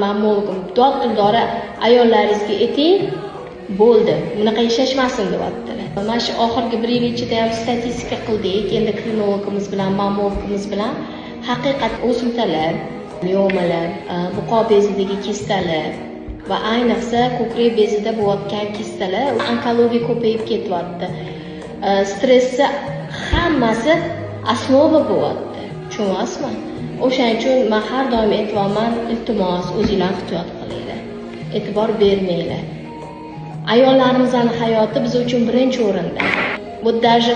Mammologim dod ayollaringizga ayting, bo'ldi, bunaqa yashashmasin deyaptilar. Mana shu oxirgi bir yil ichida ham statistika qildik, endokrinologimiz bilan, mammologimiz bilan. Haqiqat o'simtalar, miomalar, buqoq bezidagi kistalar va ayniqsa ko'krak bezida bo'layotgan kistalar, onkologiya ko'payib ketyapti. Stressni hammasi основа bo'lyapti. Tushunyapsizmi? O'shaning uchun men har doim aytyapman, iltimos, o'zinglar ehtiyot qilinglar. E'tibor bermanglar. Ayollarimizning hayoti biz uchun birinchi o'rinda. Bu даже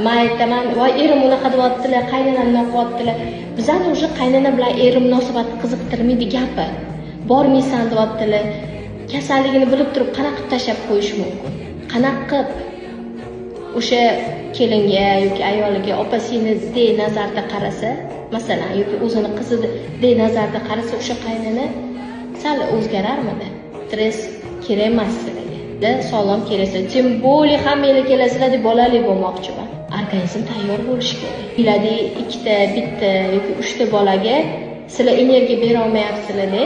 men aytaman, voy erim unaqa deyaptilar, qaynonam unaqa deyaptilar. Bizani уже qaynona bilan erim munosabati qiziqtirmaydi gapi. Bormaysan deyaptilar. Kasalligini bilib turib qanaqa qilib tashlab qo'yish mumkin? Qanaqa qilib o'sha kelinga yoki ayoliga opa singildek nazarda qarasa, masalan, yoki o'zini qizidek nazarda qarasa, o'sha qaynona sal o'zgararmidi? Stress kerak emas sizlarga. Sog'lom keraksan. Тем более hammanglar kelasizlar deb bolali bo'lmoqchiman. Organizm tayyor bo'lishi kerak. Uylarda ikkita, bitta yoki uchta bolaga sizlar energiya bera olmayapsizlar-da,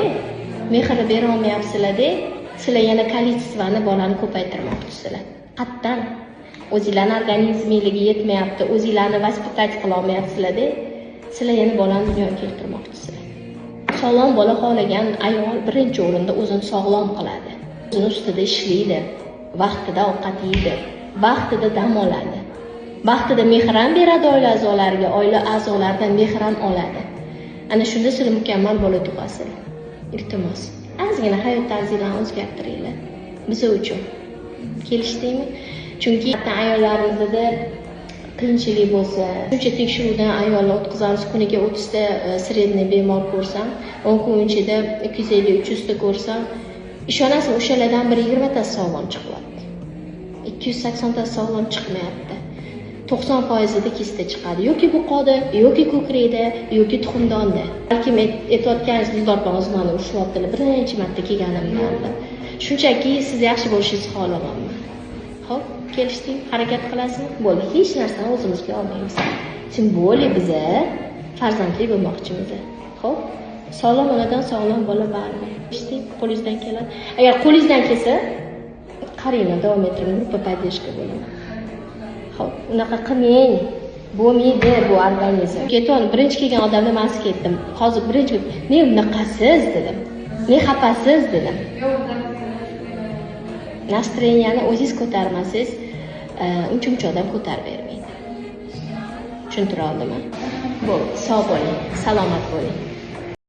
mehr bera olmayapsizlar-da, sizlar yana количество ni bolani ko'paytirmoqchisizlar. Qattan o'zinglarni organizminglarga yetmayapti, o'zinglarni воспитать qila olmayapsizlar-da, sizlar yana bolani dunyoga keltirmoqchisizlar. Sog'lom bola xohlagan ayol birinchi o'rinda o'zini sog'lom qiladi. O'zini ustida ishlaydi, vaqtida ovqat yeydi, vaqtida dam oladi. Vaqtida mehr ham beradi oila a'zolariga, oila a'zolaridan mehr ham oladi. Ana shunda sizlar mukammal bola tug'asizlar. Iltimos, ozgina hayot tarzinglarni o'zgartiringlar. Biz uchun. Kelishdikmi? Chunki ayollarimizda qiyinchilik bo'lsa, shuncha tekshiruvdan ayollar o'tkazamiz, kuniga 30 ta средний bemor ko'rsam, 10 kun ichida 250-300 ta ko'rsam, ishonasizmi, o'shalardan bir 20 tasi sog'lom chiqyapti. 280 tasi sog'lom chiqmayapti. 90%ida kista chiqadi. Yoki buqoda, yoki ko'krakda, yoki tuxumdonda. Balkim aytayotganingiz Dildor opa o'zi mani urishyaptilar birinchi marta kelganimdan. Shunchaki siz yaxshi bo'lishingizni xohlaganman. Xo'p, kelishdik, harakat qilasizmi? Bo'ldi, hech narsani o'zimizga olmaymiz. Тем более biza farzandli bo'lmoqchimiz. Xo'p, sog'lom onadan sog'lom bola baribir. Kelishdik, qo'lingizdan keladi. Agar qo'lingizdan kelsa, qaranglar, davom ettiring, группа поддержка bo'laman. Xo'p, unaqa qilmang. Bo'lmaydi bu organizm. Keton birinchi kelgan odamni man ketdim. Hozir birinchi ne unaqasiz dedim. Ne xafasiz dedim. Настроение ni o'zingiz ko'tarmasangiz, uncha muncha odam ko'tarib bermaydi. Tushuntira oldimmi? Bo'ldi, sog' bo'ling, salomat bo'ling.